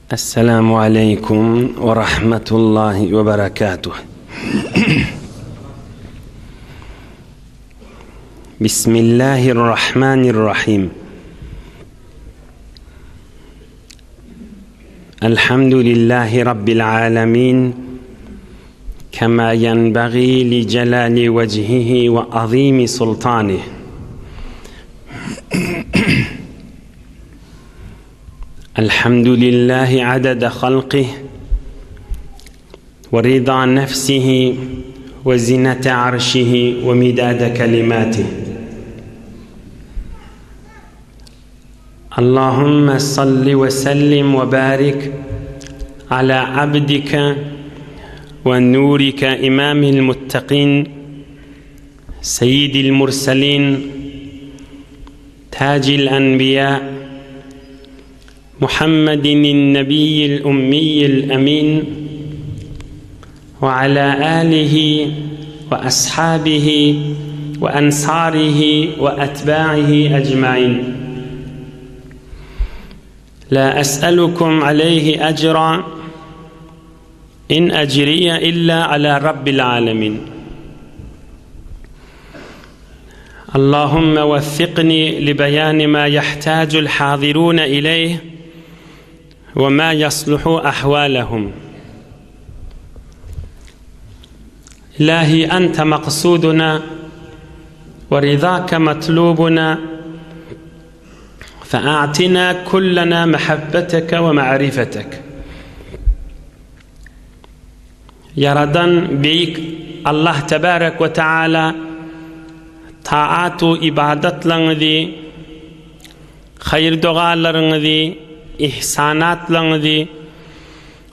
Esselamu aleýkum we rahmetullahi we berekatuh. Bismillahirrahmanirrahim. Elhamdülillahi Rabbil alemin. Kema yenbagi li celali vecihihi ve azimi sultanih. الحمد لله عدد خلقه ورضا نفسه وزنة عرشه ومداد كلماته اللهم صل وسلم وبارك على عبدك ونورك إمام المتقين سيد المرسلين تاج الأنبياء محمد النبي الأمي الأمين وعلى آله وأصحابه وأنصاره وأتباعه أجمعين لا أسألكم عليه أجرا إن أجري إلا على رب العالمين اللهم وفقني لبيان ما يحتاج الحاضرون إليه وما يصلح أحوالهم إلهي أنت مقصودنا ورضاك مطلوبنا فأعطنا كلنا محبتك ومعرفتك Ýaradan Beýik Allah Tebarek we Teala taat-u ybadatlaryňyzy, haýyr-dogalaryňyzy, ihsanatlaryňyzy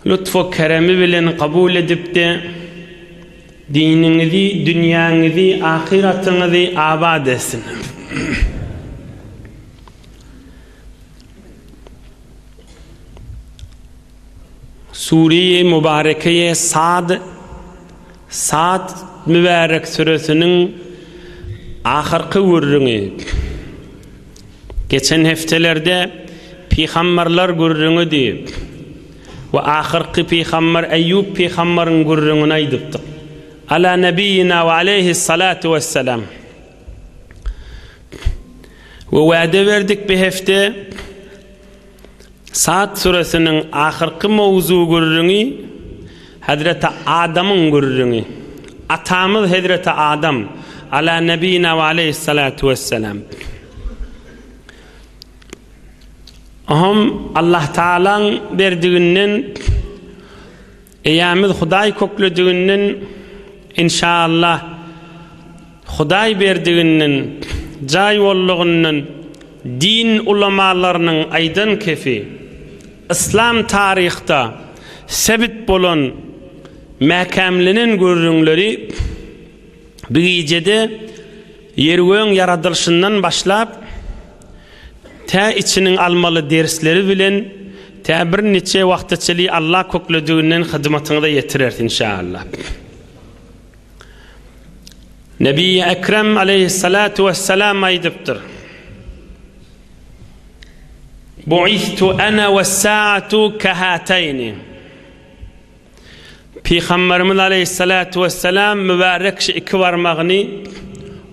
lutf-u keremi bilen kabul edip-de, diniňizi, dünýäňizi, ahyratyňyzy abat etsin. Sure-i Mübarekeýe Sad, Sad mübärek süresiniň ahyrky gürrüňi. Geçen hepdelerde pygamberler gürrüňidi we ahyrky pygamber Eýýup pygamberyň gürrüňini aýdypdyk. Ala nebiýina we aleýhissalatu wesselam. We wade berdik bu hepde Sad süresiniň ahyrky mowzugy gürrüňi Hezreti Adamyň gürrüňi. Atamyz Hezreti Adam, ala nebina we aleýhissalatu wesselam. Oňam Allah Tagalaň berdiginden Eýämiz Hudaý köklediginden inşallah Hudaý berdiginden jaý boldugyndan din ulamalarynyň aýdan kefi yslam taryhda sebit bolan mäkämlenen gürrüňleri bu gijede ýer-gögüň ýaradylyşyndan başlap Tä içiniň almaly dersleri bilen tä bir niçe wagta çeli Allah köklediginden hyzmatyňyza ýetireris inşallah. Nebi Ekrem aleyhissalatu vesselam aýdypdyr. Buistu ana we-saatu kahatayni. Pygamberimiz aleýhissalatu wessalam mübärek şu iki barmagyny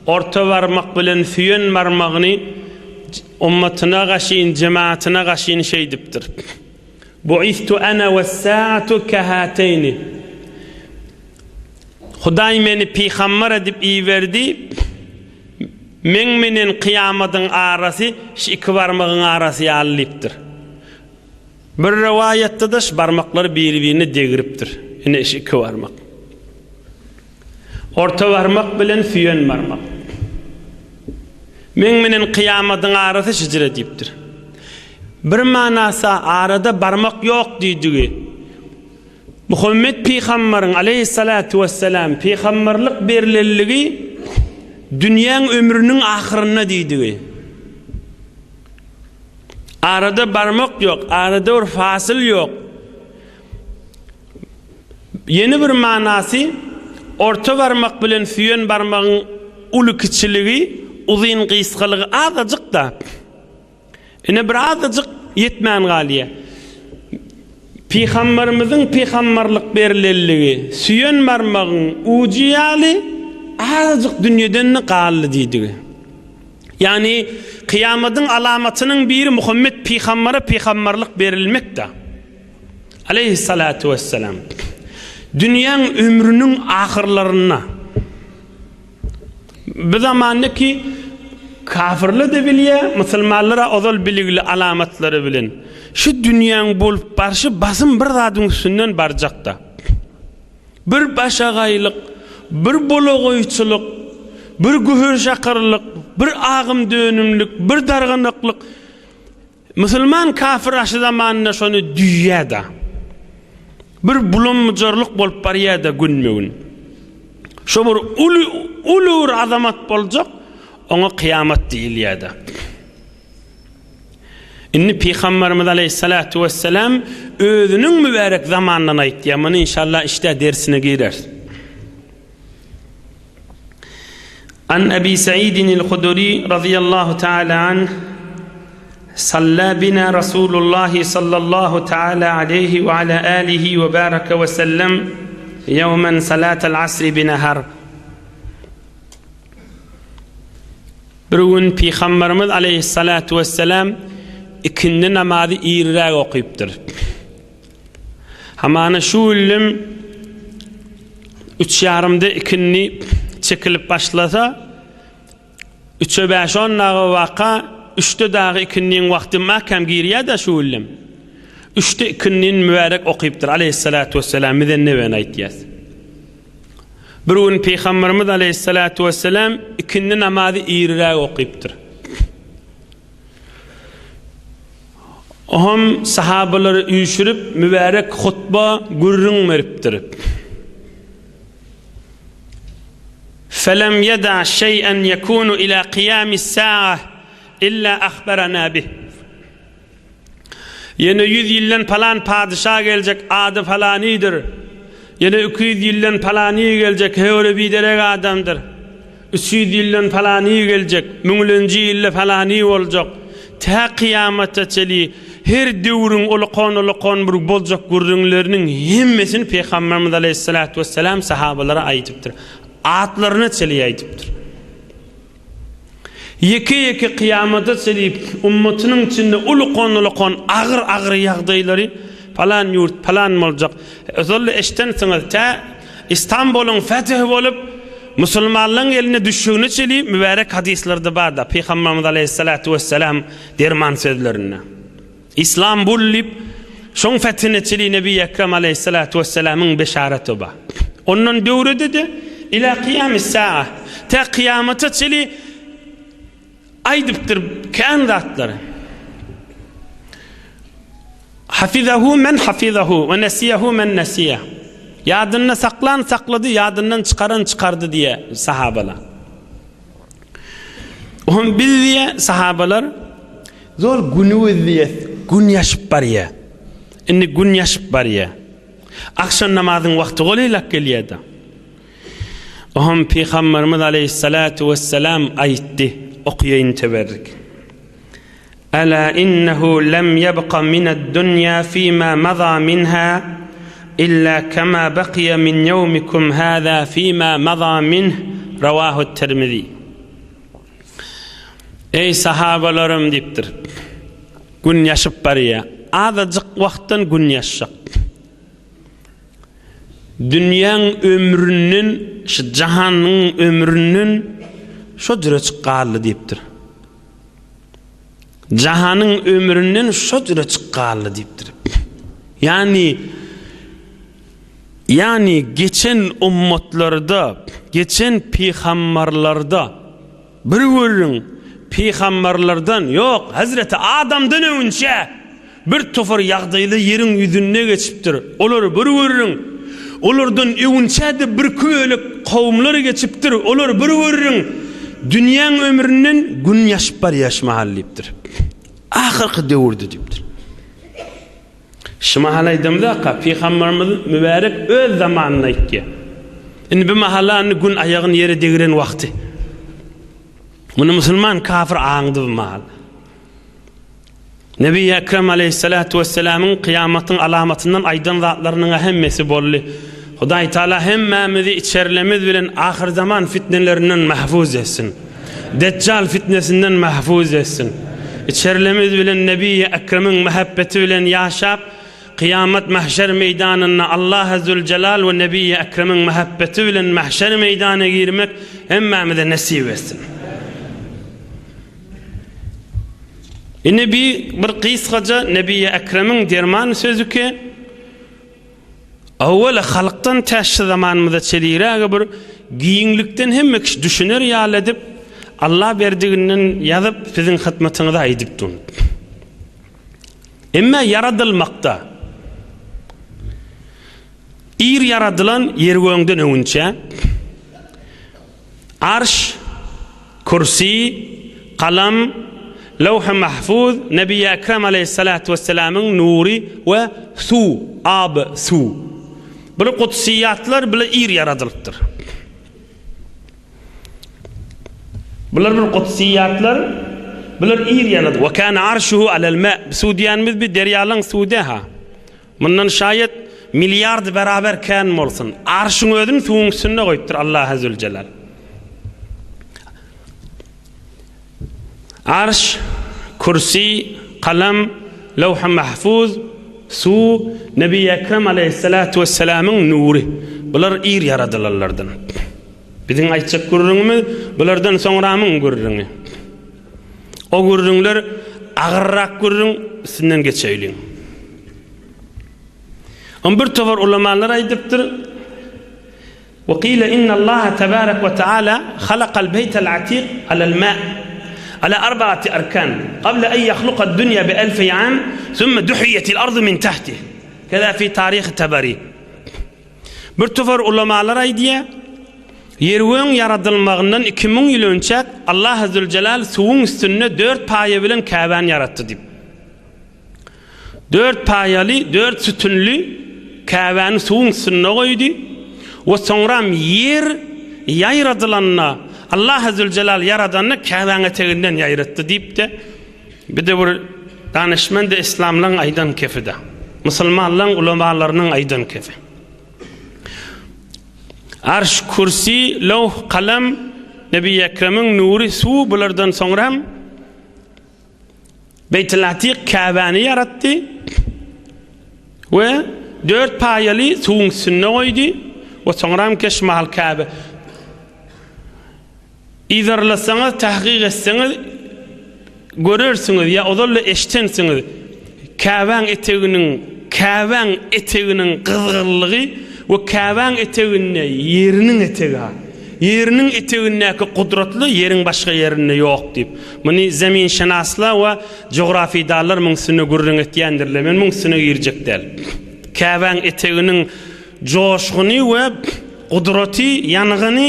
orta barmak bilen süýen barmagyny ummatyna gaşyn, jemaatyna gaşyn şeýdipdir. Buistu ana wessaatu kahateýni. Hudaý meni pygamber edip iberdi. Meň menen kyýamadyň arasy şu iki barmagyň arasy ýaly diýipdir. Bir rowaýatda-da şu barmaklary biri-birine degripdir. Ine şu iki barmak. Orta barmak bilen süýen barmak. Meň menen kyýamadyň arasy şijire diýipdir. Bir manasy arada barmak ýok diýdigi. Muhammet pygambaryň aleýhissalatu wessalam pygambarlyk berlenligi dünýäň ömrüniň ahyrynda diýdigi. Arada barmak ýok, arada bir fasyl ýok. Ýene bir manasy, orta barmak bilen süýen barmagyň uly-kiçiligi, uzyn-gysgalygy azajyk-da. Ine bir azajyk ýetmän galýar. Pygamberimiziň pygamberlik berilelligi süýen barmagyň ujy ýaly azajyk dünýeden-de galdy diýdigi. Ýagny kyýamadyň alamatynyň biri Muhammet pygambere pygamberlik berilmekdi. Aleýhissalatu wessalam. Dünýäň ömrüniň ahyrlarynda Bu zamanda ki kafirler-de bilýär, musulmanlar-a ozal biligli alamatlary bilen. Şu dünýäň bolup barşy basym bir zadyň üstünden barjak-da. Bir başagaýlyk, bir bulagaýçylyk, bir gühür-şakyrlyk, bir agym-dönümlik, bir darganaklyk. Musulman kafir aşy zamanynda şony düýýä-da. Bir bulam-bujarlyk bolup barýa-da günbe-gün. Şo bir uly, uly bir azamat boljak, oňa kyýamat diýilýä-de. Indi Pygamberimiz aleýhissalatu wesselam özüniň mübärek zamanyndan aýtýar. Muny inşallah işdä dersine gireris. An Ebi Sa'idinil Hudri radiyallahu ta'ala anh Salla bina Rasulullah sallallahu ta'ala aleyhi ve ala alihi ve baraka ve sellem yevmen salatal asri binahar Bir gün Pygamberimiz aleyhissalatu vesselam ikindi namazy irräk okypdyr. Hamana şu güllüm üç ýarymda ikindi çekilip başlasa, üçe bäş-on dagy waka, üçde dagy ikindiň wagty mäkäm girýär-dä şu güllüm. Üçde ikindini mübärek okypdyr, aleýhissalatu wesselam, bize nebeni aýtýas. Bir gün Pygamberimiz aleýhissalatu wesselam ikindi namazy irräk okypdyr. Ohm sahabalary üýşürip, mübärek hutba gürrüň beripdir. Felem yeda şey'en yekunu ila kiyamis sa'a illa ahberana bih. Ýene ýüz ýyldan palan padyşa geljek, ady falanydyr. Ýene 200 ýyldan palany geljek, höwre biderek adamdyr. 300 ýyldan palany geljek, müňlenji ýylda palany boljak. Tä kyýamata çeli her döwrüň ulakan-ulakan bir boljak gürrüňleriniň hemmesini Pygamberimiz aleýhissalatu wessalam sahabalara aýdypdyr. Atlaryna çeli aýdypdyr. Ýeke-ýeke kyýamata çenli ummatynyň içinde ulukan-ulukan agyr-agyr ýagdaýlary palan ýurt palan boljak. Ozal-da eşdensiňiz, tä Istanbulyň fetih bolup, musulmanlaryň eline düşjegine çenli mübärek hadyslarda bar-da, Pygamberimiz aleýhissalatu wessalam derman sözlerinde. Islambul diýip, şoň fethine çenli Nebi Ekrem aleýhissalatu wessalamyň beşaraty bar. Ondan döwrede-de ila kyýamis sa'a, tä kyýamata çenli aýdypdyr kän zatlary. Hafizahu men hafizahu we nesiyahu men nesiya. Ýadynda saklan saklady, ýadyndan çykaran çykardy diýe sahabalar. Ohm biz diýe sahabalar Zor güni gözleýäs, gün ýaşyp barýa. Indi gün ýaşyp barýa. Agşam namazyň wagty golaýlap gelýär-de. Ohm Pygamberimiz aleýhissalatu wessalam aýtdy, okaýaýyn teberrik. Ala innehu lem ýebka mined-dunýa fima maza minha illa kema bakiýa min ýewmikum hâzâ fima maza minh Rawahu't-Tirmizi. Eý, sahabalarym! diýipdir. Gün ýaşyp barýar. Azajyk wagtdan gün ýaşjak. Dünýäň ömründen, şu jahanyň ömründen şo jüreçik galdy diýipdir. Jahanyň ömründen şo jüreçik galdy diýipdir. Ýagny Ýagny geçen ummatlarda, geçen pygambarlarda bir gürrüň, pygambarlardan, ýok, hezreti Adamdan öňünçä bir topar ýagdaýlar ýeriň ýüzünde geçipdir. Olar bir gürrüň. Olardan öňünçä-de birki bölek kowumlar geçipdir. Olar bir gürrüň. Dünýäň ömründen gün ýaşyp barýar şu mahal diýipdir. Ahyrky döwürde diýipdir. Şu mahal aýdamzaka, Pygamberimiz mübärek öz zamanynda aýtýar. Indi bu mahala indi gün aýagyny ýere degiren wagty. Muny musulman kafir aňdy bu mahal. Nebi Ekrem aleýhissalatu wessalamyň kyýamatyň alamatyndan aýdan zatlarynyň hemmesi boldy. Hudaý Taala hemmämizi içerlemiz bilen ahyrzaman fitnelerinden mahfuz etsin. Deçjal fitnesinden mahfuz etsin. İçerlemiz bilen Nebi Ekremiň mähebbeti bilen ýaşap, kyýamat mahşer meýdanynda Allaha Züljelal we Nebi Ekremiň mähebbeti bilen mahşer meýdana girmek hemmämize nesip etsin. Ine bi bir gysgaja Nebi Ekremiň derman sözüki, Owwala halkdan tä şu zamanymyza çeliräge bir giňlikden hemme kişi düşüner ýaly edip, Allah berdiginden ýazyp siziň hytmatyňyza aýdyp dun. Emme ýaradylmakda ir ýaradylan ýer-göňden öňünçä Arş, Kürsi, Galam, Lewh-i Mahfuz, Nebi Ekrem aleýhissalatu wessalamyň nury we suw, ab, suw. Bular kudsiýatlar, bular ir ýaradylypdyr. Bular bir kudsiýatlar, bular ir ýaradylyp. Wa kana arşuhu alel ma. Suw diýenimiz bir derýalaň suwy dä-ha. Mundan şaýat milliard beraber kän bolsun. Arşyň özüni suwuň üstünde goýupdyr Allaha Züljelal. Arş, kürsi, kalam, lewh-i mahfuz, suw, Nebi Ekrem aleýhissalatu wessalamyň nury. Bular ir ýaradylanlardan. Biziň aýtjak gürrüňimiz bulardan soňramyň gürrüňi. O gürrüňler agyrrak gürrüň, üstünden geçeýliň. On bir topar ulamalar aýdypdyr, Ve qile innallaha tebarek ve teala halakal beytel atik alel ma ala arbaati erkan qabla en yahluka dunya bi elfi am thumma duhiyetil ardu min tahti. Keza fi tarih Tabari. Bir topar ulamalar aýdýar, Ýer-gögüň ýaradylmagyndan 2000 ýyl önçäk Allah Züljelal suwuň üstünde dört paýa bilen Käbäni ýaratdy diýip. Dört paýaly, dört sütünli Käbäni suwuň üstünde goýdy we soňram ýer ýaradylanda Allah Züljelal ýaradanda Käbäň eteginden ýaratdy diýip-de, Bir-de bir danyşmend yslamlaň aýdan kefi-de. Musulmanlaň ulamalarynyň aýdan kefi. Arş, kürsi, lowh, kalam, Nebi Ekremiň nury, suw bulardan soňra hem Beýtil Atik Käbäni ýaratdy we dört paýaly suwuň üstünde goýdy we soňra hem keşmal Käbe Yzarlasaňyz, tahkyk etseňiz, görersiňiz ýa ozal-da eşdensiňiz, Käbäň eteginiň, Käbäň eteginiň gyzgynlygy we Käbäň eteginde ýeriniň etegi ha. Ýeriniň etegindäki gudratly ýeriň başga ýerinde ýok diýip. Muny zeminşynaslar we jografydanlar muň üstünde gürrüň etýändirler. Men muň üstüne girjek däl. Käbäň eteginiň joşguny we Gudraty, ýangyny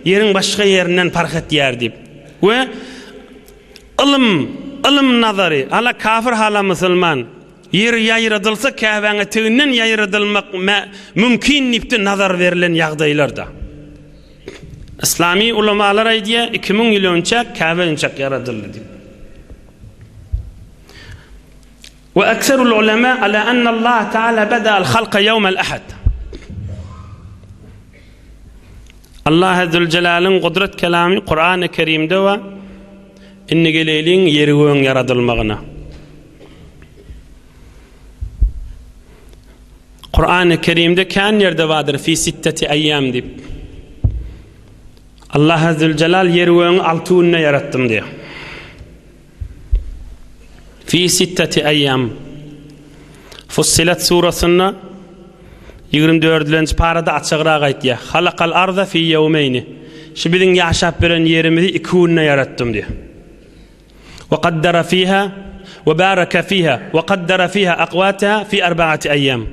ýeriň başga ýerinden parh etýär diýip. We ylym, ylym nazary, hala kafir hala musulman, ýer ýaýradylsa Käbäň eteginden ýaýradylmak mümkin diýipdi nazar berlen ýagdaýlarda. Yslamy ulamalar aýdýar, 2000 ýyl önçäk Käbe önçäk ýaradyldy diýip. We ekserul ulema ala enne Allah Teala beda'al halka ýewmel ahad. Allah Zülcelalyň gudrat kelamy Kur'an-ı Kerimde we indi geleýliň ýeri gögüň ýaradylmagyna. Kur'an-ı Kerimde kän ýerde bardyr fi sitteti aýýam diýip. Allah Zülcelal ýeri gögüň 6 günde ýaratdym diýär. Fi sitteti eýýam. Fussilet surasynda 24-nji parada açygrak aýtýar. Halakal arda fi ýewmeýni. Şu biziň ýaşap beren ýerimizi iki günde ýaratdym diýär. Wa qaddara fiha we baraka fiha we qaddara fiha aqwataha fi arbaati eýýam.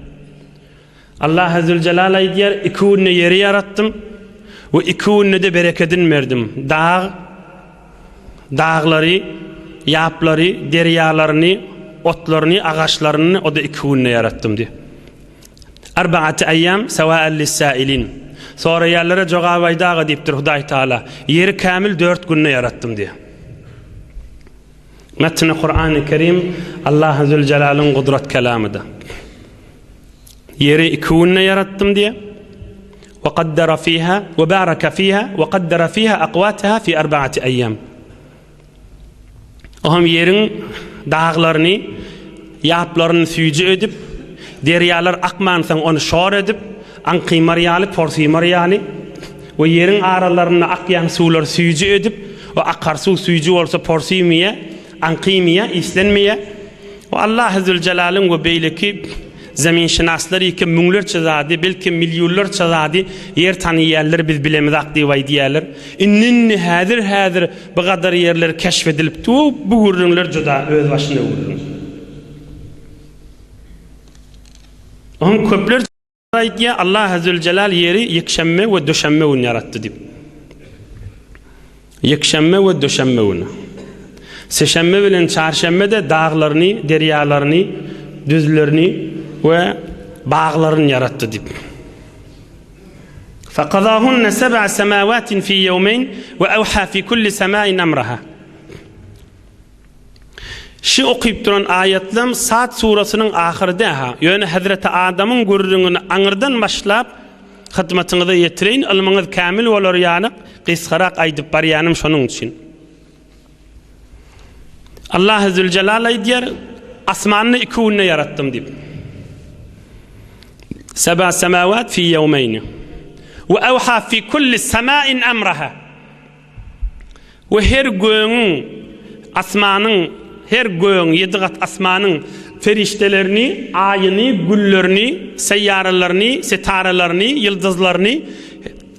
Allah Zülcelal aýdýar, iki günde ýeri ýaratdym we iki günde-de berekedini berdim. Dag Daglary, ýaplary, derýalaryny, otlaryny, agaçlaryny o-da iki günde ýaratdym diýýär. Arbaati aýýam sawa'an lis-sailin. Soraýanlara jogap aýdaga diýipdir Hudaý Taala. Ýeri kämil dört günde ýaratdym diýýär. Metni Kur'an-ı Kerim Allah Zülcelalyň gudrat kelamydyr. Ýeri iki günde ýaratdym diýe. Ve kaddara fiha ve baraka fiha ve kaddara fiha aqwataha fi arbaati ayyam. Ohem ýeriň daglaryny, ýaplaryny süýji edip, derýalar akmansoň ony şor edip, aňkymar ýaly, porsymar ýaly we ýeriň aralarynda akýan suwlary süýji edip, o akar suw süýji bolsa porsymýa, aňkymýa, islenmeýä. We Allahy Züljelalyň we beýleki zeminşynaslar ýeke müňlerçe zady, belki millionlarça zady ýer tanyýarlar, biz bilemizak diýip aýdýarlar. Indi-indi, häzir-häzir bu gadar ýerler keşf edilipdi we bu gürrüňler juda özbaşyna gürrüň. Onuň köpler aýdýar, Allahy Züljelal ýeri ýekşenbe we duşenbe güni ýaratdy diýip. Ýekşenbe we duşenbe güni. Seşenbe bilen çarşenbe-de daglaryny, derýalaryny, düzlerini we baglaryny ýaratdy diýip. Fekazahunne seb'a semavatin fi ýewmeýn we ewha fi kulli semain emraha. Şi okyp duran aýatlam Sad surasynyň ahyry dä-ha. Ýöne hezreti Adamyň gürrüňini aňyrdan başlap hyzmatyňyza ýetireýin, ylmyňyz kämil bolar ýalyk gysgarak aýdyp barýanym şonuň üçin. Allahy Züljelal aýdýar, Asmanyny iki günde ýaratdym diýip. Seba semawat fi ýewmeýni. We ewha fi kulli semain emraha. We her gögüň, asmanyň, her gögüň, ýedi gat asmanyň perişdelerini, aýyny, güllerini, seýýaralaryny, setaralaryny, ýyldyzlaryny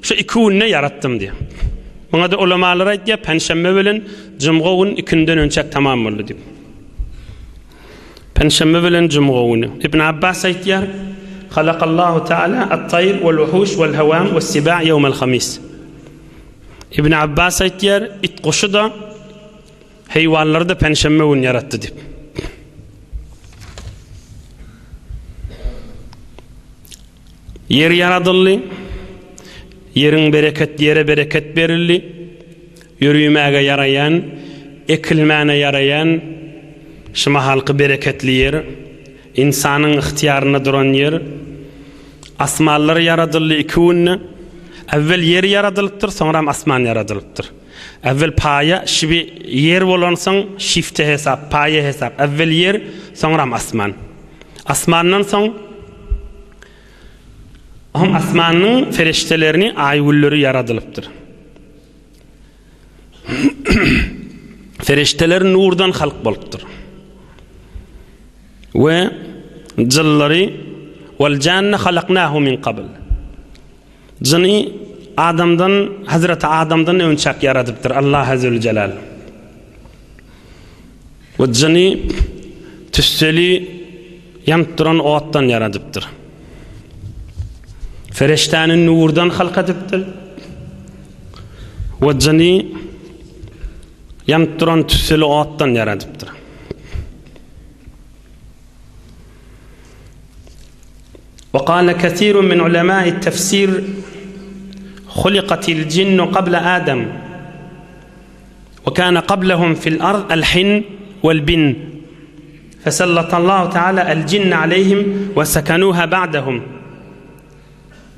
şu iki günde ýaratdym diýýär. Muňa-da ulamalar aýdýar, penşenbe bilen jumga gün ikinden önçäk tamam boldy diýip. Penşenbe bilen jumga güni. Ibn Abbas aýdýar, Halakallahu Teala at-taýr wal-wuhuş wal-hawam was-siba' ýewmel-hamis. Ibn Abbas aýtýar, it-guşy-da, heýwanlary-da penşenbe güni ýaratdy diýip. Ýer ýaradyldy, ýeriň bereket, ýere bereket berildi, ýörümäge ýaraýan, ekilmäne ýaraýan, şu mahalky bereketli ýer, ynsanyň ygtyýarynda duran ýer, Asmanlar ýaradyldy iki günde. Äwwel ýer ýaradylypdyr, soňram asman ýaradylypdyr. Äwwel paýa, şibi ýer bolansoň, şifte hesap, paýa hesap. Äwwel ýer, soňram asman. Asmandan soň Hom asmanyň ferişdelerini, aý-günleri ýaradylypdyr. Ferişdeler nurdan halk bolupdyr. We jynlary wal janna halaknahu min qabl. Jyny adamdan, Hazreti Adamdan önçäk ýaradypdyr Allah Zülcelal. We jyny tüsseli ýanyp duran otdan ýaradypdyr. Ferişdäni nurdan halk edipdir. We jyny ýanyp duran tüsseli otdan ýaradypdyr. وقال كثير من علماء التفسير خلقت الجن قبل آدم وكان قبلهم في الأرض الحن والبن فسلط الله تعالى الجن عليهم وسكنوها بعدهم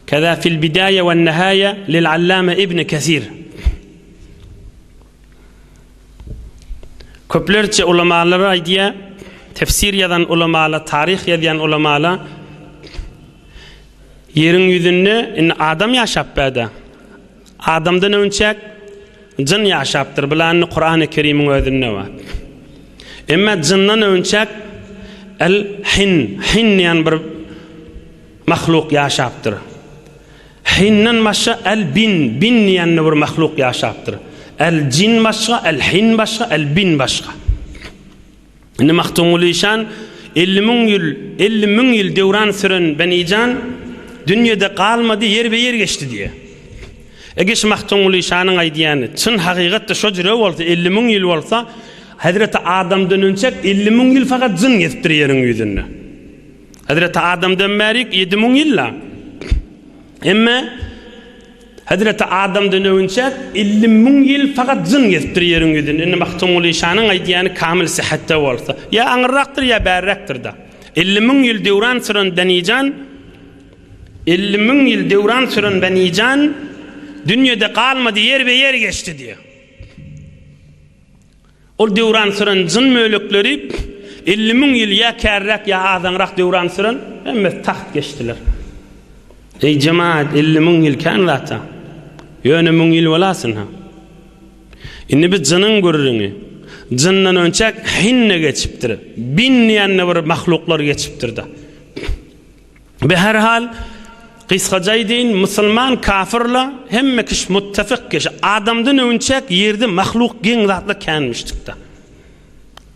كذا في البداية والنهاية للعلامة ابن كثير Köplerçe ulamalar aýdýar, tefsir ýazan ulamalar, taryh ýazýan ulamalar ýeriň ýüzünde indi adam ýaşap bäde. Adamdan öňçäk jyn ýaşapdyr. Bular indi Kurany Kerimiň özünde bar. Emma jyndan öňçäk el hin, hin diýen bir mahluk ýaşapdyr. Hinden başga El-Bin, Bin diýen-de bir mahluk ýaşapdyr. El-Jin başga, El-Hin başga, El-Bin başga. Indi Magtymguly işan 50 müň ýyl, 50 müň ýyl döwran süren Benijan dünýede galmady, ýerbe-ýer geçdi diýýär. Eger şu Magtymguly işanyň aýdýany çyn hakykat-da şo jüre bolsa, 50 müň ýyl bolsa, Hezreti Adamdan önçäk 50 müň ýyl fakat jyn gezipdir ýeriň ýüzünde. Hezreti Adamdan bärik 7000 ýyl-la. Emme. Hezreti Adamdan öwünçäk 50 müň ýyl fakat jyn gezipdir ýeriň ýüzünde. Indi Magtymguly şanyň aýdýany kamyl syhhatda bolsa. Ýa aňyrrakdyr ýa bärräkdir-da. 50 müň ýyl döwran süren Benijan 50 müň ýyl döwran süren Benijan dünýede galmady ýerbe-ýer geçdi diýýär. Ol döwran süren jyn mölekleri 50 müň ýyl ýa kärräk ýa azaňrak döwran süren hemmesi tagt geçdiler. Eý jemaat 50 müň ýyl kän zat-a. Ýöne müň ýyl bolasyn-ha. Indi biz jynyň gürrüňi. Jyndan önçäk hinne geçipdir. Bin diýende bir mahluklar geçipdir-de. Beherhal, gysgaça aýdaýyn, musulman kafyrla hemme kiş muttefik kişi. Adamdan öwünçäk ýerde mahluk geň zatlar känmişdikde.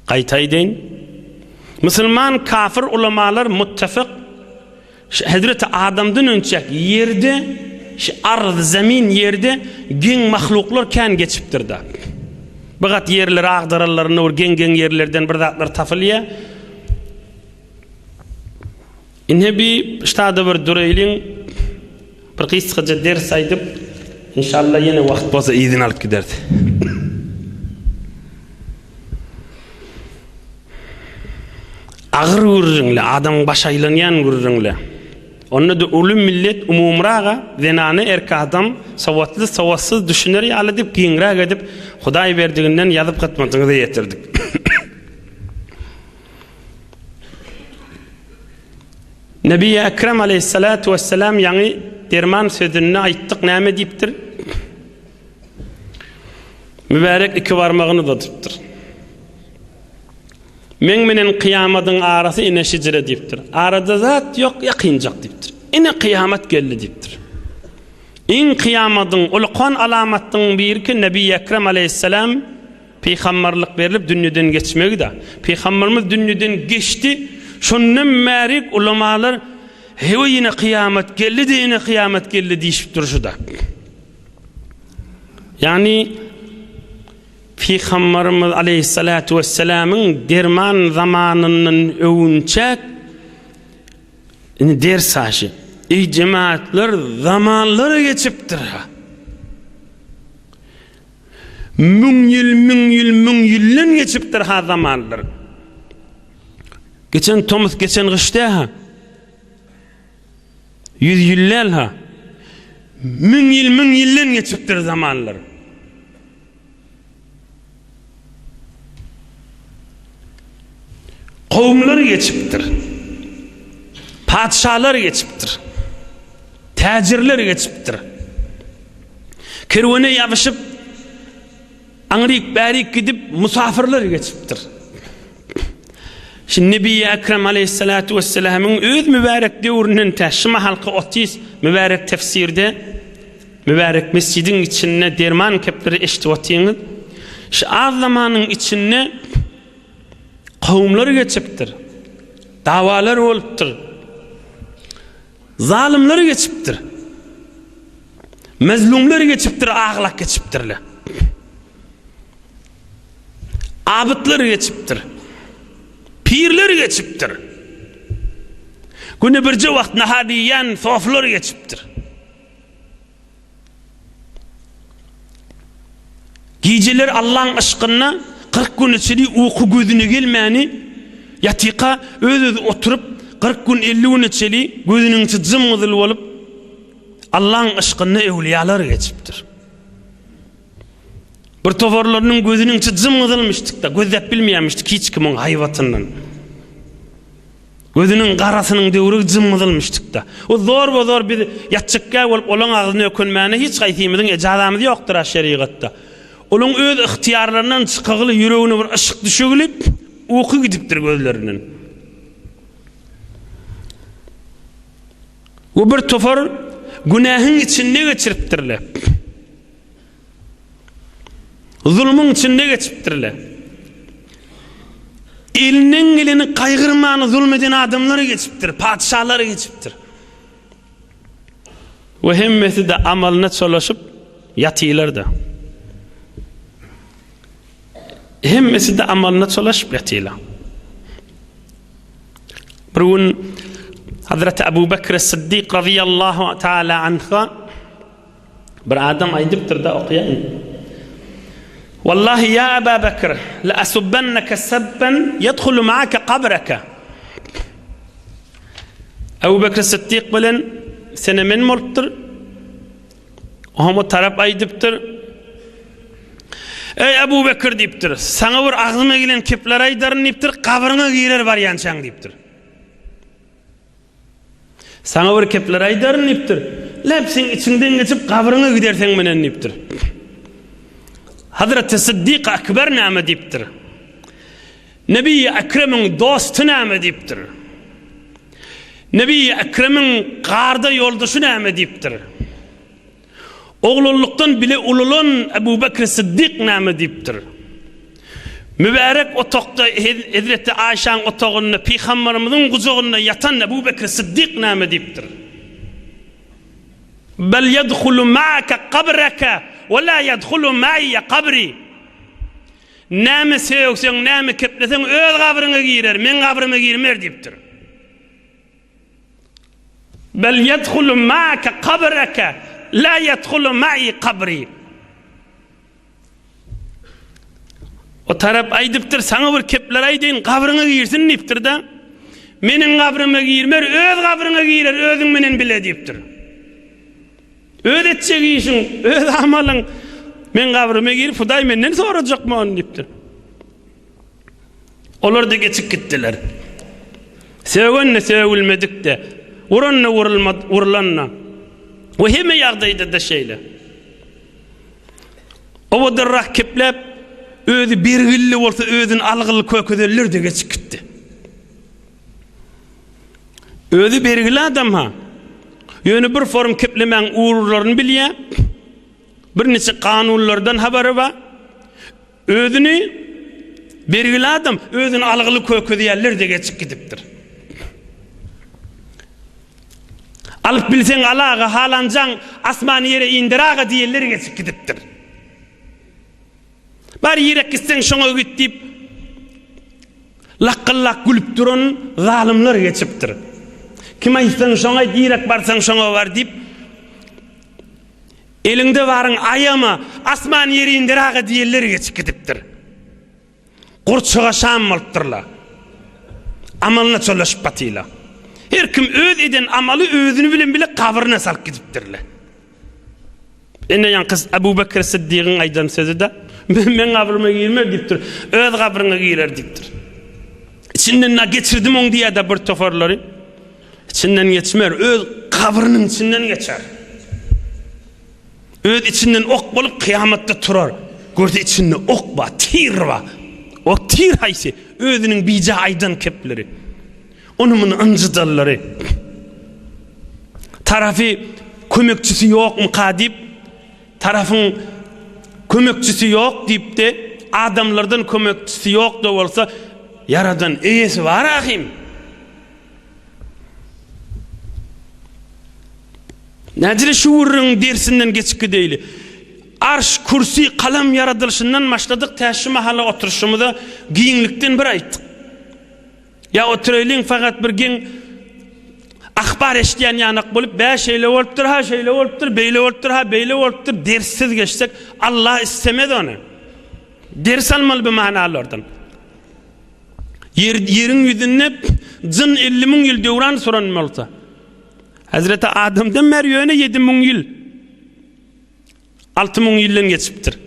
Gaýta aýdaýyn. Musulman kafir ulamalar muttefik şu Hezreti Adamdan öňçäk ýerde şu arz zemin ýerde geň mahluklar kän geçipdir-de. Bir gat ýerleri agdaranlarynda bir geň-geň ýerlerden bir zatlar tapylýar. Ine bi ştada bir duraýlyň, bir gysgaja ders aýdyp, inşallah ýene wagt bolsa yzyny alyp gideris. Agyr gürrüňle, adamyň baş aýlanýan gürrüňle. Onda-da uly millet umumyraga, zenana erkek adam sowatly, sowatsyz düşüner ýaly edip, giňräk edip, Hudaý berdiginden ýazyp hytmatyňyza ýetirdik. Nebi Ekrem aleyhissalatu vesselam ýaňy derman sözünde aýtdyk näme diýipdir? Mübärek iki barmagyny uzadypdyr. Meň menen kyýamadyň arasy ine şijire diýipdir. Arada zat ýok, ýakynjak diýipdir. Ine kyýamat geldi diýipdir. Iň kyýamadyň ulukan alamatdyň biri ki Nebi Ekrem aleyhissalam Pygambarlyk berlip dünýeden geçmegi-de. Pygambarymyz dünýeden geçdi, şondan bäri ulamalar Hewe ýene kyýamat geldi-de ýene kyýamat geldi diýşip durşy-da. Ýagny Pygambarymyz aleýhissalatu wessalamyň derman zamanyndan öwünçäk indi ders aşy. Eý jemaatlar zamanlar geçipdir-ha. Müň ýyl, müň ýyl, müň ýyldan geçipdir ha zamanlar. Geçen tomus, geçen gyş däl ha. Ýüz ýyl däl ha. Müň ýyl, müň ýyldan geçipdir zamanlar. Kowumlar geçipdir. Patyşalar geçipdir. Täjirler geçipdir. Kerwene ýabyşyp, aňryk-bärik gidip, musafyrlar geçipdir. Şu Nebi Ekrem aleyhissalatu vesselamyň öz mübärek döwründen tä şu mahalky otys mübärek tefsirde mübärek mesjidiň içinde derman kepleri eşidip otyňyz. Şu az zamanyň içinde kowumlar geçipdir. Dawalar bolupdyr. Zalymlar geçipdir. Mezlumlar geçipdir, aglak geçipdirler. Abytlar geçipdir. Pirler geçipdir. Güne birje wagt nahar iýen soflar geçipdir. Gijeler Allaň yşkynda 40 gün içeri uky gözüne gelmäni ýatyka öz-özi oturyp 40 gün 50 gün içeri gözüniň içi jym-gyzyl bolup Allaň yşkynda öwliýalar geçipdir. Bir toparlarynyň gözüniň içi jym-gyzylmyşdyk-da, gözläp bilmeýärmişdik hiç kimiň haýbatyndan. Gözüniň garasynyň döwregi jym-gyzylmyşdyk-da. O zorba-zor biz ýatjykgä bolup olaň agzyna ökünmäne hiç haýsymyzyň ejazamyz ýokdur-a şerigatda. Olaň öz ygtyýarlaryndan çykagyly ýüregine bir yşyk düşegili uky gidipdir gözlerinden. We bir topar günähiň içinde geçiripdirler. Zulmuň içinde geçipdirler. Elinden geleni gaýgyrmany zulm eden adamlar geçipdir, patyşalar geçipdir. We hemmesi-de amalyna çolaşyp ýatylar-da. Hemmesi-de amalyna çolaşyp ýatylar. Bir gün Hazreti Abu Bekr Siddik radıyallahu taala anha. Bir adam aýdypdyr-da, okaýaýyn. Wallahi ýa Aba Bekr, la asubbannaka sabban yadhulu ma'aka qabraka. Abu Bekr Siddik bilen sene men bolupdyr. Oňa tarap aýdypdyr. Eý Abu Bekr diýipdir. Saňa bir agzyma gelen kepler aýdaryn diýipdir, gabryňa girer barýançaň diýipdir. Saňa bir kepler aýdaryn diýipdir. Läp seň içiňden geçip gabryňa giderseň menen diýipdir. Hazreti Siddik Akbar näme diýipdir? Nebi Ekremiň dosty näme diýipdir? Nebi Ekremiň garda ýoldaşy näme diýipdir? Oglanlykdan bile ulalan Ebu Bekr Siddik näme diýipdir? Mübärek otagda Hezreti Aýşaň otagynda Pygamberimiziň gujagynda ýatan Ebu Bekr Siddik näme diýipdir? Bel ýedhulu ma'aka kabraka we la ýedhulu ma'iýe kabri. Näme sögseň, näme kepleseň öz gabryňa girer, meň gabryma girmer diýipdir. Bel ýedhulu ma'ake kabreke, la ýedhulu ma'i kabri. O tarap aýdypdyr, saňa bir kepler aýdaýyn, gabryňa girsin diýipdir-de. Meniň gabryma girmer, öz gabryňa girer, özüň menen bile diýipdir. Öz etjek işiň, öz amalyň meň gabryma girip, Hudaý menden sorajakmy ony diýipdir. Olar-da geçip gitdiler. Sögen-de, sögülmedik-de, uran-da, urlan-da. We hemme ýagdaýda-da şeýle. Owadanrak kepläp, özi bergilli bolsa özüni algyly kökezenler-de geçip gitdi. Özi bergili adam-ha. Ýöne bir form keplemäň ugurlaryny bilýär. Birniçe kanunlardan habary bar. Özüni bergili adam, özüni algyly kökezýänler-de geçip gidipdir. Alyp bilseň al aga, halanjaň asmany ýere indir aga diýenler geçip gidipdir. Bar ýerek gitseň şoňa git diýip, lakgyllak gülüp duran zalymlar geçipdir. Kim aýtsaň şoňa aýt, ýerek barsaň şoňa bar diýip, Eliňde baryň aýama, asman ýeri indir aga diýenler geçip gidipdir. Gurçuga şam bolupdyrlar. Amalyna çolaşyp batyla. Her kim öz eden amaly özüni bilen bile gabryna salyp gidipdirler. Ine ýaňky Abu Bekr Siddigiň aýdan sözi-de, Men gabryma girmer diýipdir. Öz gabryňa girer diýipdir. Içinden na geçirdim oň diýýär-de bir toparlary. İçinden geçmer, öz gabrynyň içinden geçer. Öz içinden ok bolup kyýamatda turar. Görse içinde ok bar, tir bar. O tir haýsy? Özüniň bija aýdan kepleri. Ony muny ynjydallary. Tarafy kömekçisi ýokmyka diýip, tarafyň kömekçisi ýok diýip-de, adamlardan kömekçisi ýok-da bolsa, Ýaradan eýesi bar ahym. Näcele şu gürrüňiň dersinden geçip gideýli. Arş, kürsi, kalam ýaradylyşyndan başladyk, tä şu mahala oturyşymyza giňlikden bir aýtdyk. Ýa oturaýlyň fakat bir geň ahbar eşidýän ýanak bolup, bä şeýle bolupdyr, ha şeýle bolupdyr, beýle bolupdyr, ha beýle bolupdyr, derssiz geçsek, Allah istemez ony. Ders almaly bu manalardan. Ýer, ýeriň ýüzünde jyn 50 müň ýyl döwran süren bolsa, Hazreti Adamdan bäri ýöne 7 müň ýyl, 6 müň ýyldan geçipdir.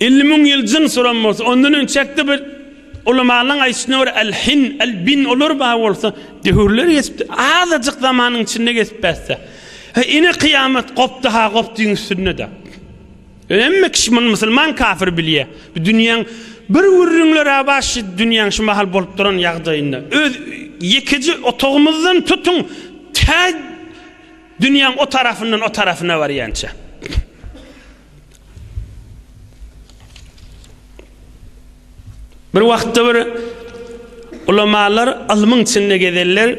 50 müň ýyl jyn süren bolsa, ondan önçekde bir ulamalaryň aýdyşyna görä el-hin, el-bin olar bar bolsa, döwürler geçipdir. Azajyk zamanyň içinde geçip bäsde. He, ine kyýamat gopdy ha gopdyň üstünde-de. Hemme kişi muny musulman kafir bilýär. Bu dünýäň bir gürrüňler-ä bar şu dünýäň şu mahal bolup duran ýagdaýynda. Öz ýekeje otagymyzdan tutuň tä dünýäň o tarapyndan o tarapyna barýança. Bir wagtda bir ulamalar ylmyň içinde gezenler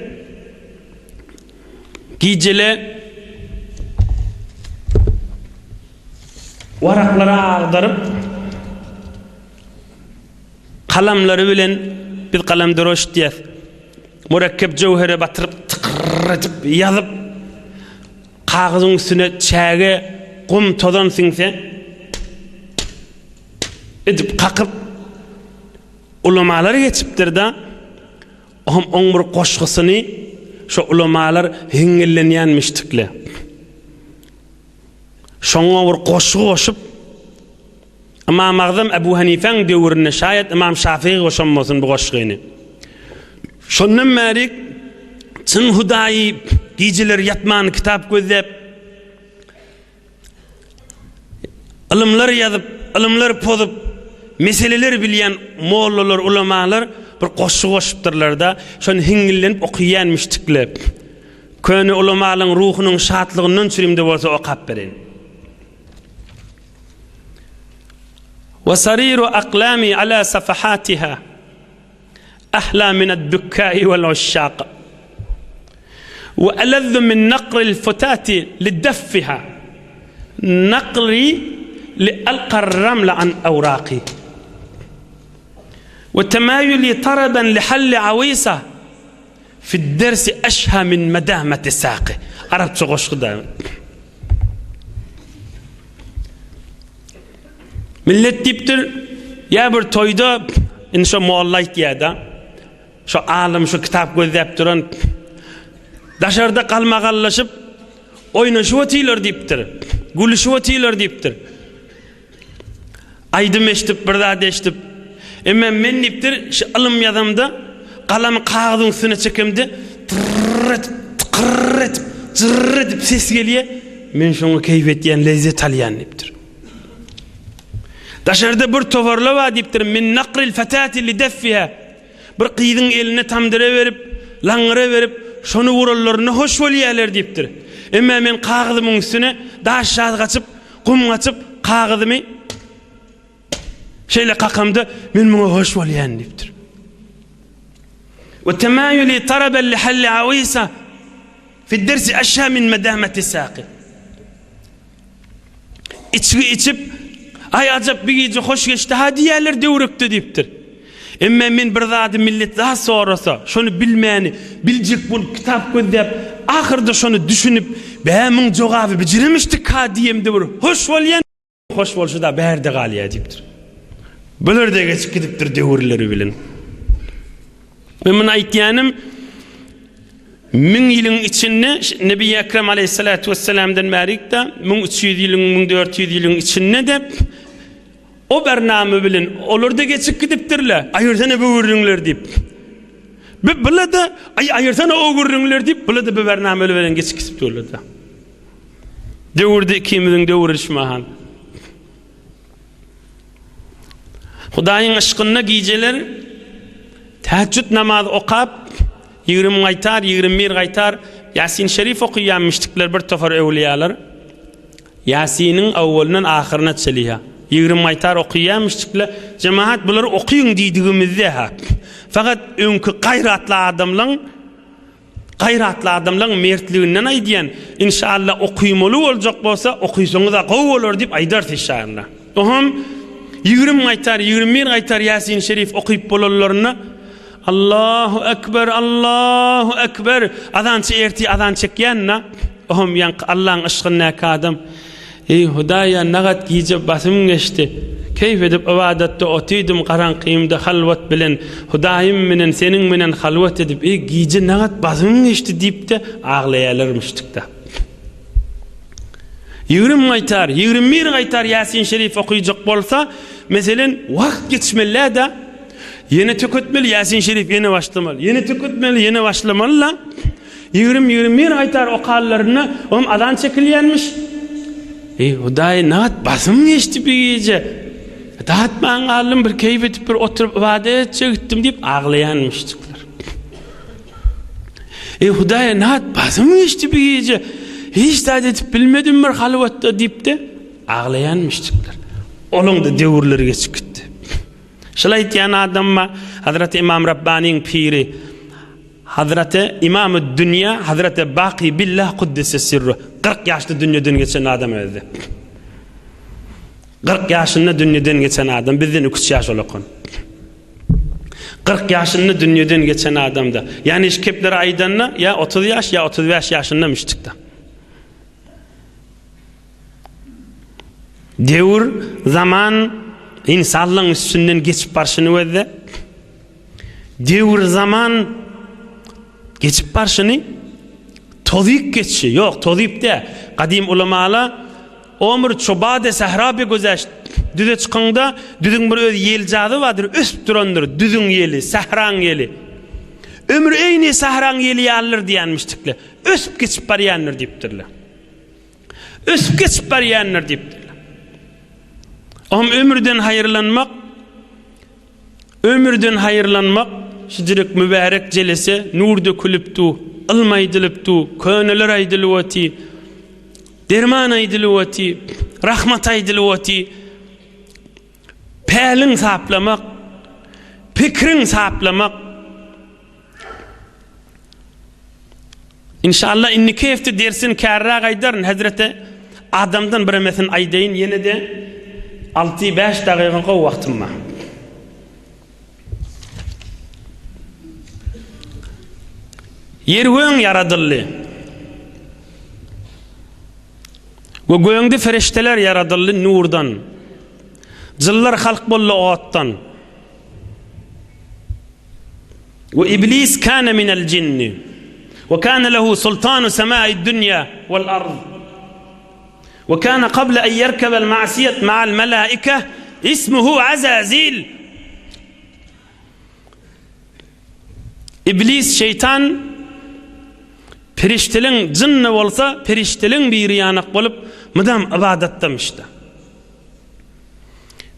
Gijele waraklary agdaryp, kalamlary bilen biz kalamdroş diýýäs. Mürekkep jöwhere batyryp tykyrr edip ýazyp, kagyzyň üstüne çäge. gum tozan siňse edip kakyp ulamalar geçipdir-de, ohm oň bir goşgusyny şo ulamalar hiňňillenýänmişdikle. Şoňa bir goşgy goşup Ymam Agzam Ebu Hanifäň döwründe şaýat Ymam Şafygy goşan bolsun bu goşgyny. Şondan bäri çyn Hudaýy gijeler ýatman kitap gözläp ylymlar ýazyp, ylymlar pozup, meseleler bilýän mollalar, ulamalar bir goşgy goşupdyrlar-da, şony hiňňillenip okaýan müşdikler. Köne ulamalaryň ruhunyň şatlygyndan çürimde bolsa okap bereýin. Wa sariru aklami ala safahatiha ahla min ad-dukkai wal ushaq. Wa alazzu min naqril futati lidaffiha naqri li alqa ramla an awraqi. Wa tamayuli taraban li halli awisa Fi dersi eşha min medameti saqi. Arapça goşgy da. Millet diýipdir, ýa bir toýda indi şo molla aýtýar-da. Şo alym şu kitap gözläp duran daşarda galmagallaşyp oýnaşyp otyrlar diýipdir. Gülüşip otyrlar diýipdir. Aýdym eşidip, bir zat eşidip. Emma men diýipdir, şu ylym ýazamda, galamy kagyzyň üstüne çekemde, tyrr edip, tykyrr edip, jyrr edip ses gelýär. Men şoňa keýp etýän, lezzet alýan diýipdir. Daşarda bir towarla bar diýipdir, min nakril fatati li deffiha. Bir gyzyň eline tamdyra berip, laňňyra berip, şony uranlarynda hoş bolýarlar diýipdir. Emma men kagyzymyň üstüne daş-şaz gaçyp, Gum gaçyp, kagyzymy şeýle kakamda, men muňa hoş bolýan diýipdir. We temaýuli taraben li halli awisa fi dersi aşha min medameti saqi. Içgi içip, aý ajap bir gije hoş geçdi ha diýerler döwrekde diýipdir. Emma men bir zady millet zat sorasa, şony bilmäni, biljek bolup kitap gözläp, ahyrda şony düşünip, bä muň jogaby bijiremişdik-ha diýemde bir hoş bolýan, hoş bolşy-da bärde galýar diýipdir. Bular-da geçip gidipdir döwürleri bilen. Men muny aýtýanym, müň ýylyň içinde Nebi Ekrem aleyhissalatu vesselamdan bärik-de, 1300 ýylyň, 1400 ýylyň içinde-de O bername bilen olar-da geçip gidipdirler. Aýyrsana bu gürrüňleri diýip. Bi bula-da, aý aýyrsana o gürrüňleri diýip, bula-da bu bername bilen geçip gidipdirler-de. Döwürde ikimiziň döwri şumahan. Hudaýyň yşkynda gijeler tähejjüd namaz okap, 20 gaýtar, 21 gaýtar Ýasin Şerif okaýan müşrikler bir topar öwliýalar. Ýasiniň awwalyndan ahyryna çenli-hä 20 gaýtar okyýamyşdykla, jemagat bulary okyň diýdigimizde-hä, fakat öňki gaýratly adamlaň, gaýratly adamlaň mertliginden aýdýan, inşalla okymaly boljak bolsa, okysaňyz-a gowy bolar diýip aýdarys inşalla. Oňam 20 gaýtar, 21 gaýtar Ýasin şerif okyp bolanlarynda, Allahu ekber, Allahu ekber, azançy ertir azan çekýän-da, ohm ýaňky Allaň yşgyndaky adam, Eý, Hudaýa, nagat gije basym geçdi. Keýp edip ybadatda otydym garaňkymda halwat bilen, Hudaýym menen, seniň menen halwat edip, eý, gije nagat basym geçdi diýip-de aglaýarlarmyşdyk-da. 20 gaýtar, 21 gaýtar Ýasin Şerif okyjak bolsa, meselen, wagt geçmeli-dä. Ýene töketmeli, Ýasin Şerif ýene başlamaly. Ýene töketmeli, ýene başlamaly-la. 20-21 gaýtar okanlarynda oňam azan çekilýänmiş. Eý, Hudaý, nagt basym geçdi bir gije. Datman galdym, bir keýp edip bir oturyp ybadat etjek gitdim diýip aglaýanmyşdyklar. Eý, Hudaý, nagt basym geçdi bir gije. Hiç zat edip bilmedim bir halwatda diýip-de aglaýanmyşdyklar. Olaň-da döwürleri geçip gitdi. Şul aýtýan adam bar, Hazreti Imam Rabbanyň piri, Hazreti Imamy Dünýä, Hazreti Baky Billah Kuddise Sirru. 40 ýaşda dünýeden geçen adam özü. 40 ýaşynda dünýeden geçen adam, bizden 2-3 ýaş ulakan. 40 ýaşynda dünýeden geçen adamda. Ýani iş kepleri aýdanda ýa 30 ýaş, ýa 35 ýaşynda müşdikde. Döwür, zaman ynsanlaryň üstünden geçip barşyny gözle. Döwür, zaman geçip barşyny tozyp geçişi, ýok, tozyp dä. Gadym ulamala Omur çobade sähra be gözeşt. Düze çykyňda, düzüň bir öz ýeljazy bardyr, ösüp durandyr, düzüň ýeli, sähraň ýeli. Ömür eýni sähraň ýeli ýalydyr diýenmişdikle. Ösüp geçip barýandyr diýipdirler. Ösüp geçip barýandyr diýipdirler. Ohm ömürden haýyrlanmak, ömürden haýyrlanmak şujurek mübärek jelese nur dökülip du, ylm aýdylyp du, köneler aýdylyp oty, derman aýdylyp oty, rahmat aýdylyp oty, päliň saplamak, pikriň saplamak, Inşallah indiki hepde dersin kärräk aýdaryn. Hezreti Adamdan biremesini aýdaýyn ýene-de 6-5 dagyga gowy wagtym bar. Ýer göň ýaradyldy. We göňde ferişteler ýaradyldy nurdan. Jyllar halk boldy otdan. We iblis kana minel jinni. We kana lehu sultanu semai dunya wal ard. We kana qabla en yerkebel ma'siyet ma'al melaike ismuhu Azazil. Iblis şeytan perişteliň jynny bolsa perişteliň biri ýanak bolup mydam ybadatdamyşda.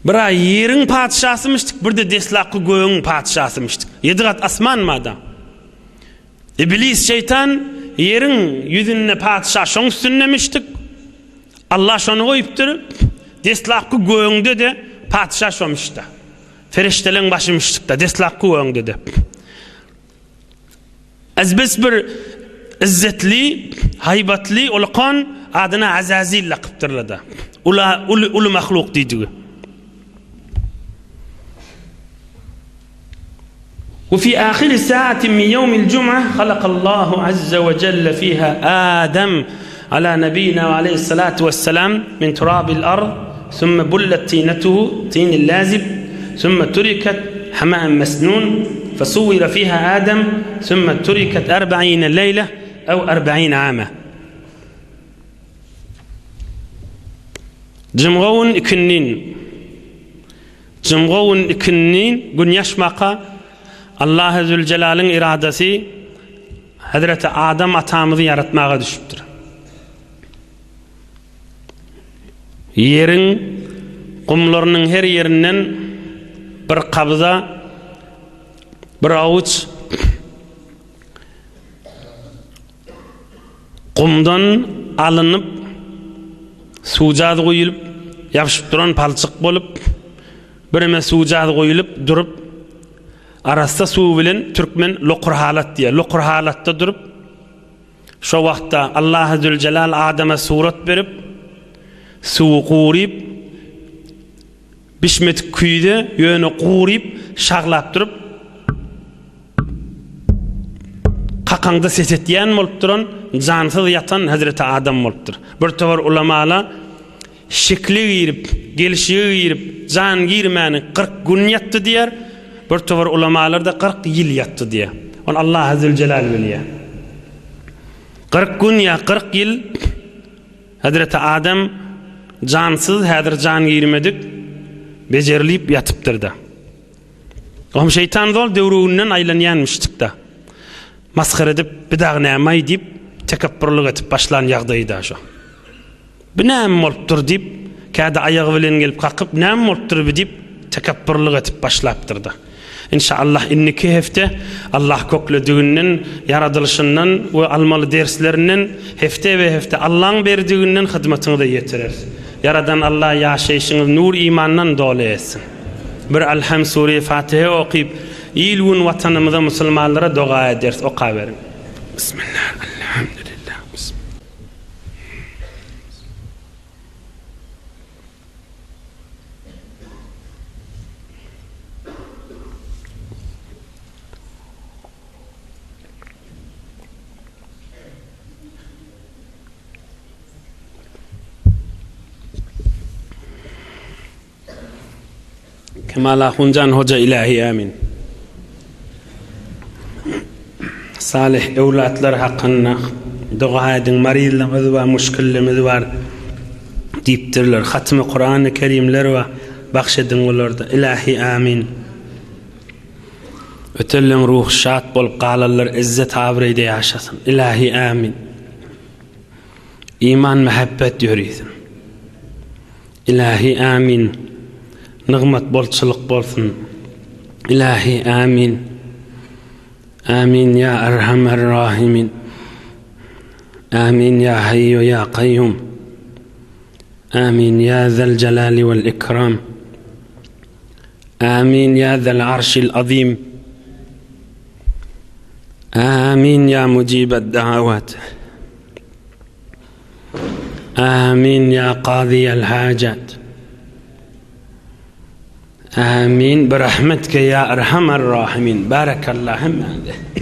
Bir-ä ýeriň patyşasymyşdyk, bir-de deslapky gögüň patyşasymyşdyk. Ýedi gat asman bar-da. Iblis şeýtan ýeriň ýüzünde patyşa şoň üstündemişdik. Allah şony goýupdyr. Deslapky gögüňde-de patyşa şomuşda. Ferişteleň başymyşdyk-da, deslapky gögüňde-de. Ezbes bir izzetli, haýbatly ulakan adyna Azazil lakypdyrlar-da. Ula, uly, uly mahluk diýdigi. We fi ahiri saatin min ýewmil jum'a halakallahu azza we jelle fiha Adam ala nabiyina we aleyhissalatu vesselam min turabil ard thumma bullat tinetuhu tinil lazib thumma turikat hama'an mesnun fesuwira fiha Adam thumma turikat arba'ine leýle ew arba'ine ama. Jumga gün ikindin Jumga gün ikindin gün ýaşmaka Allahy Zülcelalyň iradasy Hezreti Adam atamyzy ýaratmaga düşüpdir. Ýeriň gumlarynyň her ýerinden bir kabza, bir awuç gumdan alnyp, suwjaz guýulyp, ýapyşyp duran palçyk bolup, bireme suwjaz guýulyp durup, arassa suw bilen türkmen lokur halat diýýär. Lokur halatda durup, Şo wagtda Allahy Züljelal Adama surat berip, suwy guryp, bişmedik küýze, ýöne guryp, şaglap durup, kakaňda ses etýän bolup duran, jansyz ýatan Hezreti Adam bolupdyr. Bir topar ulamala Şekile girip, gelşige girip, jan girmäni 40 gün ýatdy diýer, bir topar ulamalar-da 40 ýyl ýatdy diýer. Ony Allahy Züljelal bilýär. 40 gün ýa 40 ýyl Hezreti Adam jansyz, häzir jan girmedik, bejerilip ýatypdyr-da. Ohm şeýtan zol döwrüginden aýlanýanmyşdyk-da. Masgara edip, bir dagy näme-aý diýip, tekepburlyk edip başlan ýagdaýy-da şo. Bu näme bolupdyr diýip, käde aýagy bilen gelip kakyp, näme bolupdyr bi diýip, tekepburlyk edip başlapdyr-da. Inşallah indiki hepde Allah köklediginden, ýaradylyşyndan we almaly derslerinden hepde be hepde Allaň berdiginden hyzmatyňyza ýetireris. Ýaradan Allah ýaşaýşyňyzy nur imandan doly etsin. Bir Alham sure Fatihe okyp, il gün watanymyza musulmanlara doga ederis okaberiň. Bismillah Alhamdulillah. Kemal Ahunjan hoja Ilahi Amin. Salyh öwlatlar hakynda doga ediň, maryzlygymyz bar, muşkilligimiz bar diýipdirler. Hatymy Kurany Kerimler bar, bagş ediň olarda. Ilahi Amin. Ötenleň ruhy şat bolup galanlar izzet abraýda ýaşasyn. Ilahi Amin. Iman mähebbet ýörisin. Ilahi Amin. Nygmat bolçulyk bolsun. Ilahi Amin. Amin ya Erhamer Rahimin. Amin ya Hayyu ya Kayyum. Amin ya Zel Celali vel Ikram. Amin ya Zel Arşil Azim. Amin ya Mucibed Davat. Amin ya Qadiyel Hacat. Amin. Birahmetke ya Erhamer Rahimin. Barakallah hemmäňize.